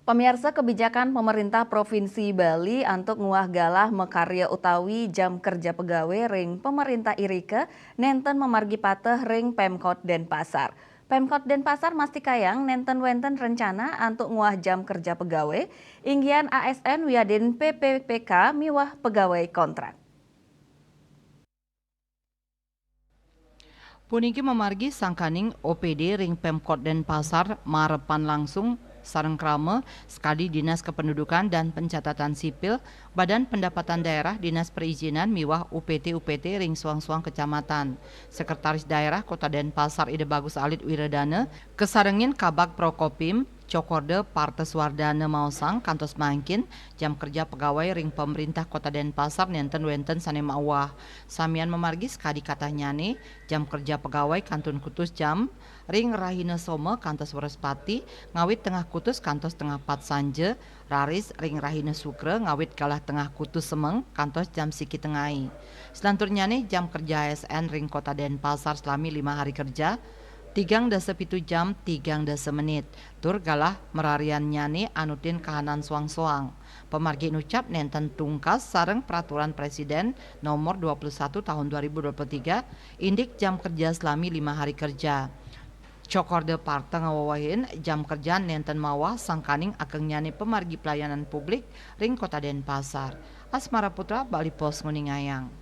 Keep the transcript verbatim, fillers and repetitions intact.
Pamiarsa, kebijakan pemerintah Provinsi Bali antuk nguah galah makarya utawi jam kerja pegawai ring pemerintah irika nenten mamargi pateh ring Pemkot Denpasar. Pemkot Denpasar mastikayang nenten wenten rencana antuk nguah jam kerja pegawai, inggian A S N wiadin P P P K miwah pegawai kontrak. Puniki mamargi sangkaning O P D ring Pemkot Denpasar marepan langsung sareng krama sakadi Dinas Kependudukan dan Pencatatan Sipil, Badan Pendapatan Daerah, Dinas Perizinan miwah U P T U P T ring suang-suang kecamatan. Sekretaris Daerah Kota Denpasar Ida Bagus Alit Wiredana kasarengin Kabag Prokopim, Cokorda Parta Suardana maosang kantos mangkin jam kerja pegawai ring pemerintah Kota Denpasar nenten wenten sane mauah. Samian mamargi sakadi katahnyane, jam kerja pegawai kantun kutus jam ring rahina Soma kantos Wrespati, ngawit tengah kutus kantos tengah pat sanja, raris ring rahina Sukra ngawit galah tengah kutus semeng kantos jam siki tengai. Selanturnyane jam kerja A S N ring Kota Denpasar salami lima hari kerja, tigang dasa pitu jam, tigang dasa menit. Tur galah marariannyane anutin kahanan soang-soang. Pamargi nucap nenten tungkas sareng Peraturan Presiden Nomor dua puluh satu Tahun dua ribu dua puluh tiga, indik jam kerja salami lima hari kerja. Cokorda Parta ngawewehin jam kerja nenten mauah sangkaning agengnyane pamargi pelayanan publik ring Kota Denpasar. Asmara Putra, Bali Post nguningayang.